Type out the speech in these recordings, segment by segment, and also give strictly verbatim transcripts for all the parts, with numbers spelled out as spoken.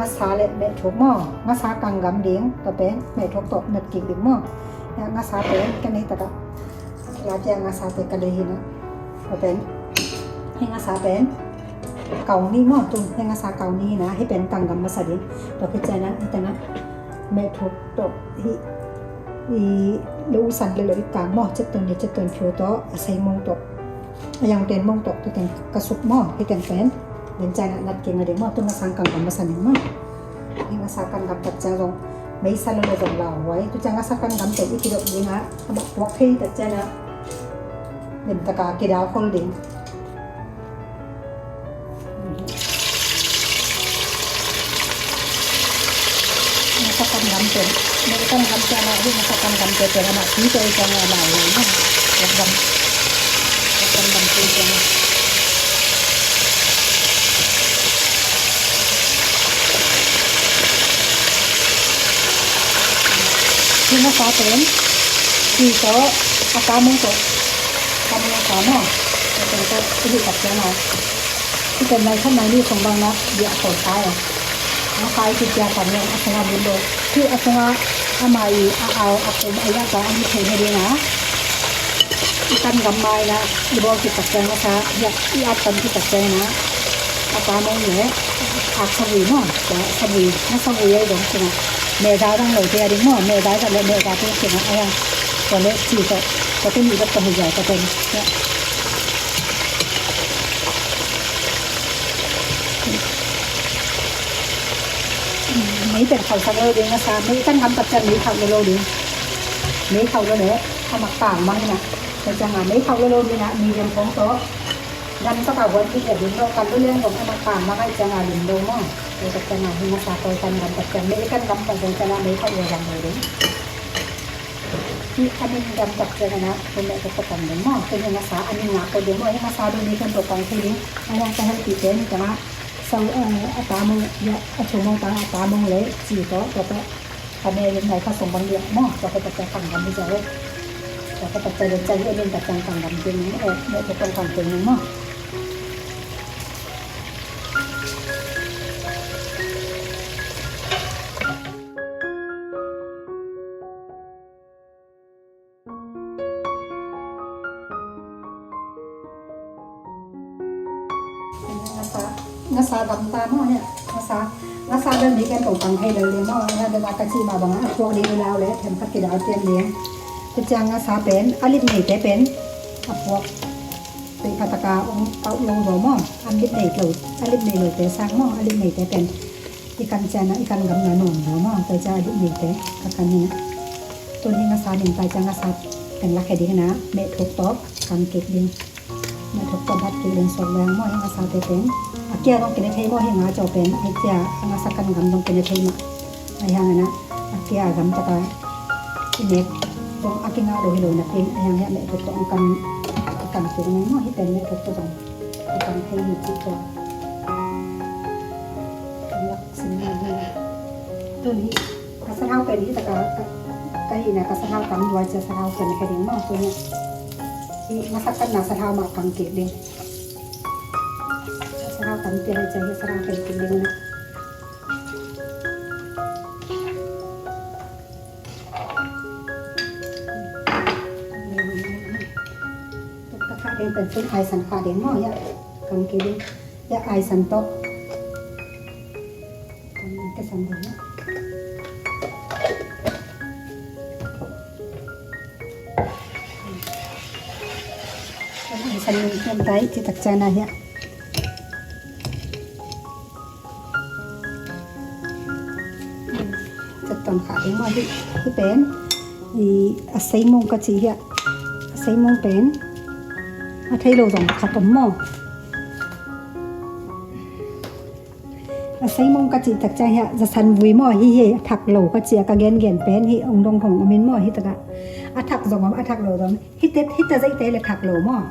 Ngasa le mehthuk maw, ngasa kanggam ding, tua pen mehthuk tawh nat kik ding maw. Hih ngasa pen ka nei takah, la kia ngasa te ka lei hi na. Tua pen hih ngasa pen kau nih maw, tun hih ngasa kau nih hi na, hih pen kanggam masa ding. Tua khit ciangin hih tengah mehthuk tawh hih i lo usan le lo i kang maw, cetton ni cetton phiu tawh, a seimong tawh, a yangten mong tawh, tua teng ka suk maw, hih teng pen. Tua ciangin nat kik nading maw, tu ngasa kanggam masa ning maw. Hih ngasa kanggam tak ciang zong meisa lo le zong lauhuai. Tua ciang ngasa kanggam tawh i kidop ding a, a mak puak thei tak ciangin lim taka kidal khol ding. Ngasa kanggam pen, mei kanggam ciang a, hih ngasa kanggam pen pen a mak pi pen ciang a lauhuai na. Kanggam, kanggam pen ciang a. Hih ngasa pen, hih tawh, a tamung tawh, tamung a sa maw. A tamung tawh, hih tak ciang a. Hih pen nai khat nai nih sung bang na, biak khol sai a. Ngasa i ci cia tam lo, a sung a lim lo. Hih a sung a, ama i, a au, a kum, a iat a, a nih thei hi ding a. I kanggam mai na, i bawl khit tak ciang a sa, i at pan khit tak ciang a, a tamung le, ak savui maw, tua savui, na savui a i dong kina. Meza dang lo te a ding maw, meza dang le meza te kina, a yang, tua le ci tawh, tua te nih dot ka hu zia tua te nih. Mei pen khauh sak lo ding a sa, mei kanggam tak ciang mei khauh lo lo ding. Mei khauh lo le, a mak pang mang hi na. Tua ciang a mei khauh lo lo ding a, medium khong tawh. Gam tak a huan kik leh lim lo, kan lo liang zong a mak pang mang ahih ciang a lim lo maw. Tua tak ciang a hih ngasa tawh kanggam tak ciang, mei kanggam tak ciang ciang a mei khauh lo dang lo ding. Hih a nin gam tak ciang a, tua mehthuk tawh kan ding maw. Tua hih ngasa a nin ngak ko ding maw. Hih ngasa ding ni kan tua kan thei ding. A yang ka hel ti pen, hih tang a, sau, eh, a tamung, ya, a chumung tang a tamung le, ci tawh, tua tawh. Ka me lim nai kha sung bang liak maw, tua khawh tak ciang kanggam hi zaw. Tua khawh tak ciang lian ciang hi a lim tak ciang kanggam ding maw, eh, mehthuk tawh kan ding maw. Ngasa, ngasa gam ta maw hia? Ngasa, ngasa bel mi ken ko kang thei lel ding maw? Hia bel a ka ci ma bang a thuak ding i lau le, them khat kidal pian ding. Tua ciang ngasa pen, a lip nei te pen, a puak. Tei phataka ong pauh lo zaw maw? A lip nei lo, a lip nei lo te sang maw? A lip nei te pen. I kan ciang a, i kan gam na nuam zaw maw? Tua ciang a lip nei te, ka kan hi na. Tun hi ngasa ding pai ciang ngasa pen lakhia ding hi na, mehthuk tawh, kan kik ding. Mehthuk tawh bat kik ding suak vang maw, hi ngasa te pen. A kia zong kine thei maw, hi nga caw pen. A kia, a ngasa kan gam zong kine thei mah. A hi hang a na, a kia gam taka i nek zong a kinga lo hi lo na pen. A hi hang hi a mehthuk tawh kan, kan kik ding maw, hi pen mehthuk tawh zong. I kan thei hi cik tawh. Kan lak sin na hi. Tun hi, ka sathau pen hi taka, ka, ka hihna ka sathau tam lua cia sathau pen ka ding maw, tun hi. Hi, masak kan na sathau mah kang kik ding. Sathau tam cia hi cia hi sathau pen kik ding na. Ka kha ding pen tun ai san kha ding maw, ya. Kang kik ding. Ya ai san tawh. Ka san ding maw. Ai san ning hiam tai, ci tak ciang a hia. Cetton kha ding maw hi, hi pen. I a seimong ka ci hia. A seimong pen. A thei lo zong khat om maw. A seimong ka cih tak ciang hia, zasan vui maw, hi hi, a thak lo ka ci a ka gengen pen, hi ong dong hong om in maw, hi taka. A thak zong om, a thak lo zong. Hi te, hi ta zeite le thak lo maw.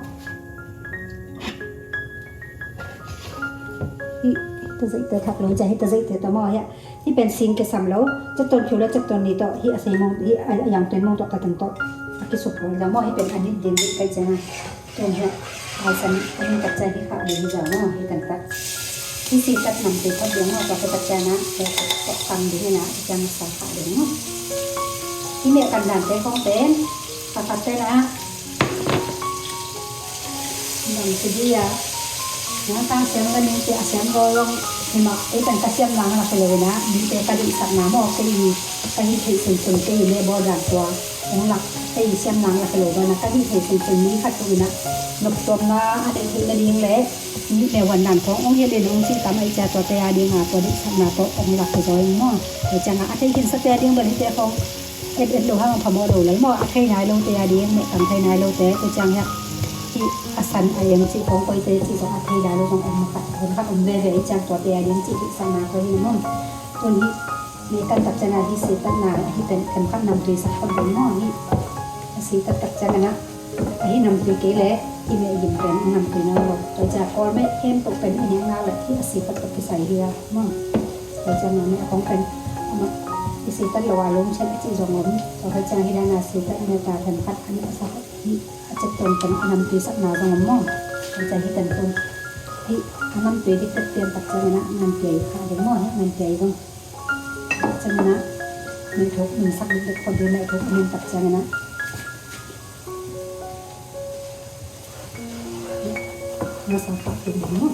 Hi, hi ta zeite thak lo, cia hi ta zeite ta maw, hia. Hi pen sing kisam lo, cetton phiu le cetton ni tawh, hi a seimong, hi a, a yangten mong tawh ka teng tawh. A kisuk lo, zong maw, hi pen a nit din, hi kai ciang a. Tun hi, ai san, a nit tak ciang hi kha ding hi zong maw, hi teng tak. Hih sitat namtui phot ding maw, tua khit tak ciangin ah, tua kang ding in ah, ciang a sa khah ding maw. Hih meh kan dante khong pen, khat khat pen ah, bang ci ding a, nang tang siam ka ning ci a siam zaw zong, hi mah, ei pen ka siam nang lak hi lo in ah, mite ka deihsakna maw, kei ka hih theih sunsun, kei meh bawl dan tua, hong lak, kei siam nang lak hi lo, tua in ah, ka hih theih sunsun mi khat tung in ah, noptuamna a neih theih nading leh, mi meh huan dan khong hong hilh in hong cih tam ahih ciang tuate a ding a, tua deihsakna tawh hong lak hi zaw ing maw. Tua ciang a, a thei khinsa te a ding bel hihte khong et et lo hang phamawh lo lel maw. A thei nai lo te a ding, meh tam thei nai lo te, tua ciang hiah, hih a san a em cih khong koite cih zong a thei nai lo zong om khat, om khat om veve ahih ciang tuate a ding cih deihsakna tawh hi maw. Tun hih, meh kan tak ciang a hih sitatna, hih pen, pen khat namtui sak khat ding maw, hih a sitat tak ciang a na. Ahi namtui kei leh, i meh gim pen, i namtui nang lo. Tua ciang Kawl meh khempeuh pen, i nek nang leh, hih a sitat tawh kisai hi a, maw. Tua ciang a meh khong pen, amah, i sitat lo a lungsiat a cih zong om. Tua khit ciang hih dan a sitat meh ta pen khat, a meh a sa khat, hih a cep tuan pen, a namtui sakna zong om maw. Tua ciang hih pen tun, hih a namtui diktak pian tak ciang in ah, ngan piai kha ding maw, hih ngan piai zong. Ciang in ah, meh thuk, min sak dikdek phot ding, meh thuk, min tak ciang in ah. Masa khah khin ding maw.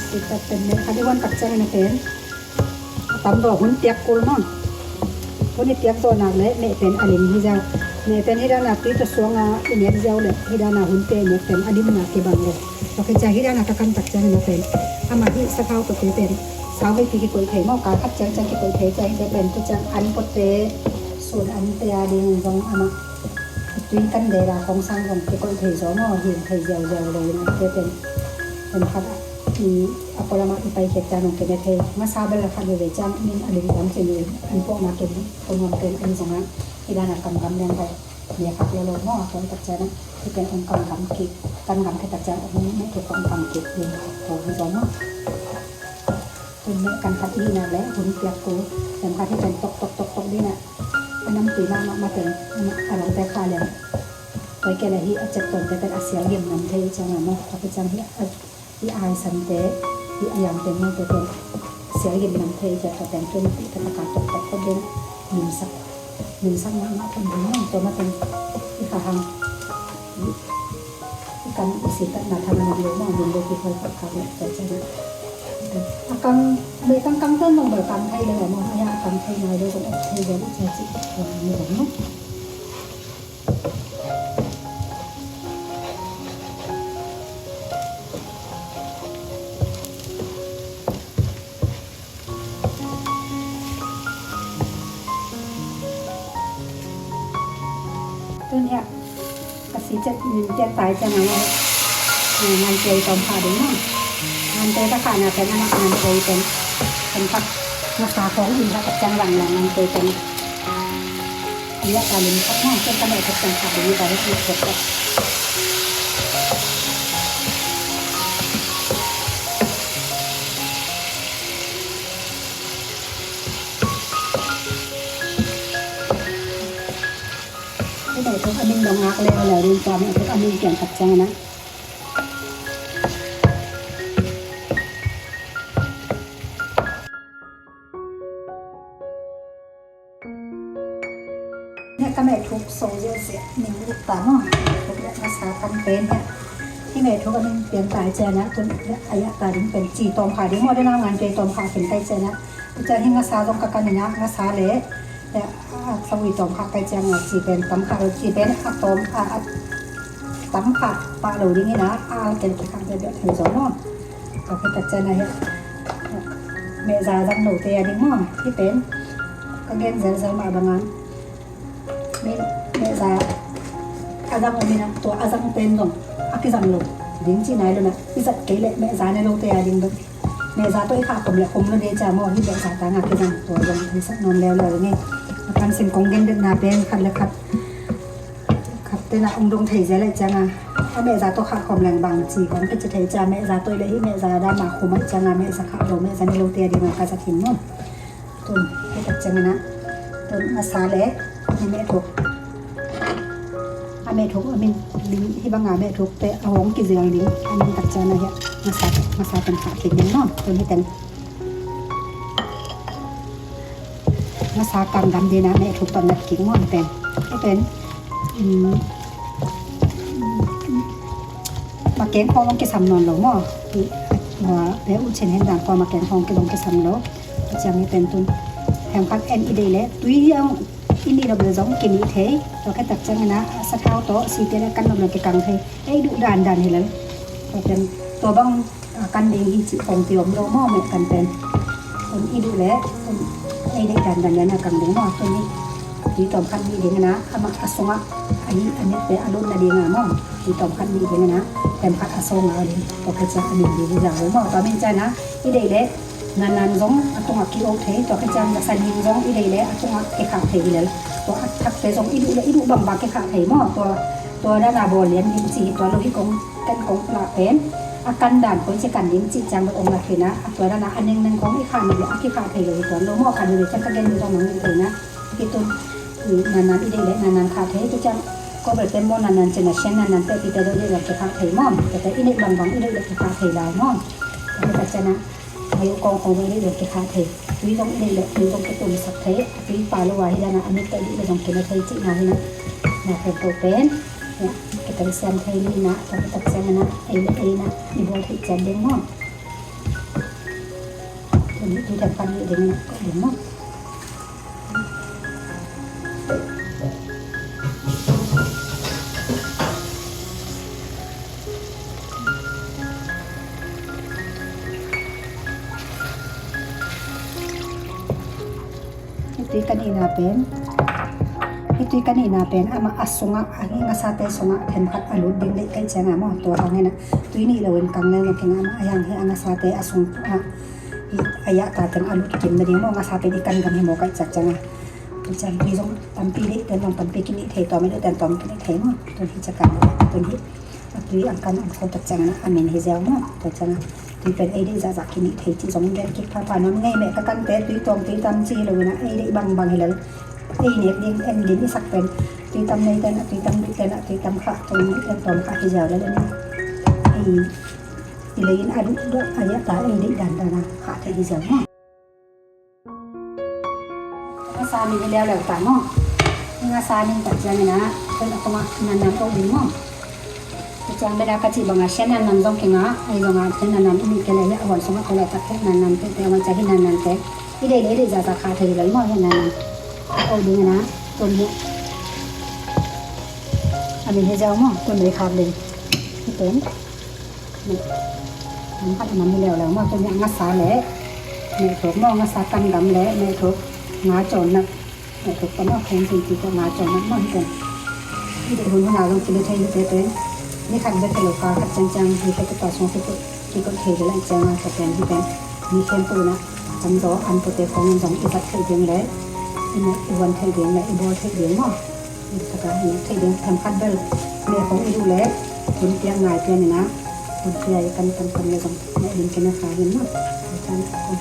Sitat pen meh khat i huan tak ciang in a pen. A tam zaw hun piak kul maw. Hun i piak zawh nak leh meh pen a lim hi ziau. Meh pen hih dan a tui tawh suang a i nek ziau leh hih dan a hun pia i nek pen a limna kibang lo. Tua khit ciang hih dan a ka kan tak ciang in a pen. Amah hih sakhau tawh te pen. Sau veipi kikoih thei maw, kal khat ciang ciang kikoih thei ciang hih te pen. Tua ciang an pawtte, sun an te a ding zong amah. Tui kan dela khong sang zong kikoih thei zaw maw, hing thei ziauziau lo in a te pen. Pen khat a, i a pualam ah i paikhiat ciang zong kine thei. Ngasa bel a khat veve ciang min a lim tam cin in an puakna ken ko nuam ken ahi zong a. Hih dan a kamgam liang pai. Meh khat lo lo maw, a puak tak ciang a. Hih pen ong kamgam kik, kamgam kik tak ciang ong meh thuk ong kam kik ding ko hi zaw maw. Tun meh kan khat i hih nak leh hun piak kul, kan khat hih pen tok tok tok tok ding ah. A namtui mahmah mateng, a dangte kha liang. Tua kei leh hih a cep tuante pen a sial gim nam thei ciang a maw. Tua khit ciang hih a, hih a haisante, hih a yangte mite pen a sial gim nam thei ciang tua pen tun hih taktak a tok tok tok ding ah. Nimsak, nimsak mahmah thum ding maw. Tua mateng hih kha hang. Hih I kan i sitatna thang a nang lo maw, nang lo kikal khat khat leh tua ciang a kang, a mei kang kang tan zong bel kang thei leng a maw, a kang thei nai lo zong om thei lo i cia cih tua ni zong maw. Tun hiah ka si ciat min piak tai ciang a maw, ngan piai tawm kha ding maw. Ngan piai ka khahna pen a nak ngan piai pen, kan khat ngasa khawng in khat ciang lang lang ngan piai pen. Hiah ka lim khat maw, ciang ka meh khat ciang kha ding hi ta hi khat khat. Hih meh thuk a min dong ngak leuleu ding, tua meh thuk a min kiang khat ciang a na. Hiah ka meh thuk so ziahziah ning lut ta maw. Thuk leh ngasa kan pen hiah. Hih meh thuk a min piang tai ciang a, tun hiah a yah ta ding pen ci tawm kha ding maw, dena ngan piai tawm kha khin tai ciang a. Tua ciang hih ngasa zong ka kan in a, ngasa leh hiah a thawi tawm kha kai ciang a, ci pen tam kha lo, ci pen a tawm a, a tam kha pah lo ding in a, a al ken kikha biakbiak thei zaw maw. Tua khit tak ciang a hiah mehza zang lote a ding maw. Hih pen ka gen zelzel mah bang a, mehza a zang om in a, tua a zang pen zong a kizang lo ding cih nai lo na, i zat kei leh mehza ne lote a ding bek. Mehza tawh i khah khum leh khum lo ding cia maw, hih mehza tang a kizang tua zong i sak nuam leuleu ing ei. A kan sin kong gen detna pen khat le khat, khat Tena ong dong thei zel ai cianga a mehza tawh khah khawm leng bang ci kong ka ci thei cia, mehza tawh i le hi mehza dan ma khum ai cianga mehza khah lo mehza ni lo te a dinga ka zat hin maw. Tun hi tak ciangina tun a sa le a meh thuk a meh thuk a min, min hi banga meh thuk te a hong kizial ding a min tak ciangina hi a sa a sa ten khah kik ding maw. Tun hi ten Masa kang gam dina meh thuk tawh nat kik maw hi pen. Hi pen makeng khawng hong kisam nawn lo maw. Hi tua pe u chin hen dang tua makeng khawng kidong kisam lo. Hi ciang hi pen tun hem khat en i dei le tui hiang i nih lo le zong kinih thei. Tua khe tak ciangina a sathau tawh site le kan lo le kikang thei. Ei duh dan dan hi lel. Tua pen tua bang a kan ding hi cih kong ti om lo maw meh kan pen. Tun i duh le tun ei deih dandan lian a kan ding maw. Tun hi tui tawm khat nih ding ina amah a sungah a hi a mit te a lut na ding a maw. Tui tawm khat nih ding ina tem khat a sungah a ding tua khe ciang a min ding hi zang lo maw. Tua min ciang a i deih le nan nan zong a tungah ki-ok thei. Tua khe ciang zaksan hing zong i deih le a tungah kikhah thei hi lel. Tua a thak te zong i duh le i duh bangbang kikhah thei maw. Tua tua dana bawl lian ding ci hi tua lo hi kong kan kong pla pen a kan dan koi ci kan ding ci ciang lo ong la thei na a tua dana a neng neng kong i kha ni le a ki kha thei lo hi tuan lo maw. Kha ni le ciang ka gen ni zong nong ni thei na hi tun nan nan i dei le nan nan kha thei tu ciang ko bel pen maw nan nan ci na sian nan nan te pi te do dei lo ki kha thei maw. Te te i nei bang bang i dei lo ki kha thei lai maw. Te te ciang na a yu kong kong do dei lo ki kha thei. Tui zong i dei lo tui zong ki tum sak thei a tui pa lo wa hi dana a mit te dei lo zong ki na thei ci na hi na na thei to pen. Kitel siam thei ni na, tua kitak siam na, ei le ei na, i bawl thei cian ding maw. Tuni tu dan pan ni ding na, ko ding maw. Hih tui ka nihna pen, hih tui ka nihna pen amah a sungah a hi ngasate sungah themkhat a lut ding deih kaih cianga maw. Tua hang hina tui nih loin kang leng a kinga amah a hiang hi a ngasate a sung a hi a yah ta teng a lut kim na ding maw. Ngasate dih kan gam hi maw kaih ciak cianga. Tua ciang tui zong tampi deih ten zong tampi kinih thei tua mah deih ten tua mah kinih thei maw. Tun hi ciak kan tun hi. A tui ang kan ang kho tak ciangin a min hi ziau maw. Tua ciangin tui pen ei deih zahzah kinih thei cih zong gen kik phapha nuam ngei meh ka kante tui tuam tui tam ci hi lo in a ei deih bangbang hi lel. Ei nek ding en ding i sak pen tui tam nei ten a tui tam duh ten a tui tam khah tuam duh ten tuam khah hi ziau lel in a ei i lei in a duh duh a yah ta ei deih dan dan a khah thei hi ziau maw. Ngasa min hi leuleu ta maw. Ngasa min tak ciangin a pen a tungah nannan oh ding maw. Tua ciang beda ka cih banga sia nannan zong kinga, ei zonga sia nannan i nih kele hi a huan sungah kele tak sia nannan te te a huan cia hi nannan te i dei le i dei zahzah kha thei lo maw hi nannan. Oh ding a na tun hi a min hi ziau maw tun dei khak ding. Hi pen. Nam khat a nam hi leuleu maw, tuni a ngasa le mehthuk maw, ngasa kan gam le mehthuk nga cawn nak, mehthuk tawh maw, khen tin ti tawh nga cawn nak maw hi teng. Hi deh hun hun a zong kile thei hi te teng. Ni khat bek hi lo ka khat ciangciang hi te ka ta sung kikot kikot thei hi lai cianga ka teng hi teng. Ni khen tu na cam zaw an pute khong in zong i zat thei ding le i huan thei ding le i bawl thei ding maw. Taka hi thei ding themkhat bel meh kong i duh le hun piak ngai pian ina hun piak i kan tam tam le zong meh ding kena kha hin maw. Kan kong